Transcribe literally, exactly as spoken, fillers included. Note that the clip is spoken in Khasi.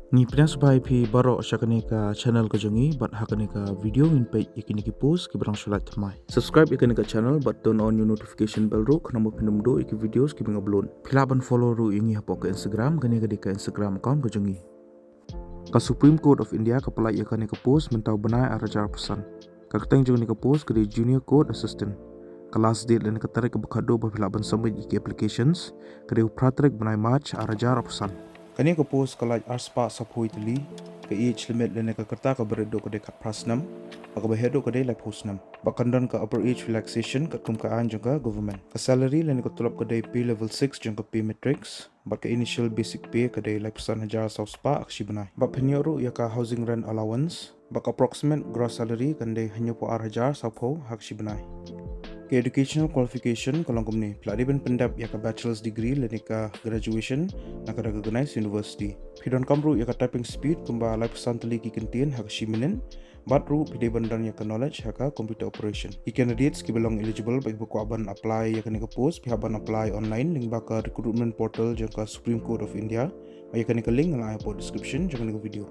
Ngi pdiang sngewbha ïa phi baroh sha kane ka channel ka jong ngi, bad ha kane ka video ngin peit ïa kine ki post kiba dang shu lait thymmai. Subscribe ïa kane ka channel bad turn on ïa u notification bell ruh, khnang ba phin ym duh ïa ki videos kiba nga upload. Phi lah ban follow ruh ïa ngi hapoh ka Instagram, kane ka dei ka Instagram account ka jong ngi. Ka Supreme Court of India ka pynlait ïa kane ka post mynta u bnai ar hajar arphew san. Ka kyrteng jong kane ka post ka dei Junior Court Assistant. Ka last date lane ka tarik kaba khatduh ba phi lah ban submit ïa ki applications ka dei u phra tarik bnai March ar hajar arphew san. Kane ka post ka lait ar spah sawphew tylli. Ka age limit lane ka rta kaba rit duh ka dei khatphra snem, bad kaba heh duh ka dei laiphew snem. Bad kan don ka upper age relaxation katkum ka aiñ jong ka government. Ka salary lane ka tulop ka dei pay level six jong ka pay matrix. Bad ka initial basic pay ka dei laiphew san hajar saw spah ha ka shi bnai. Bad phin ïoh ruh ïa ka housing rent allowance. Bad ka approximate gross salary kan dei hynñiewphew ar hajar sawphew ha ka shi bnai. Ka educational qualification ka long kumne: phi lah dei ban pyndep ïa ka bachelor's degree lane ka graduation na ka recognized university. Phi donkam ruh ïa ka typing speed kumba laiphew san tylli ki kyntien ha ka shi minit. Bad ruh phi dei ban don ïa ka knowledge ha ka computer operation. Ki candidates kiba long eligible bad kiba kwah ban apply ïa kane ka post, phi hap ban apply online lyngba ka recruitment portal jong ka Supreme Court of India. Bad ïa kane ka link nga la ai hapoh description jong kane ka video.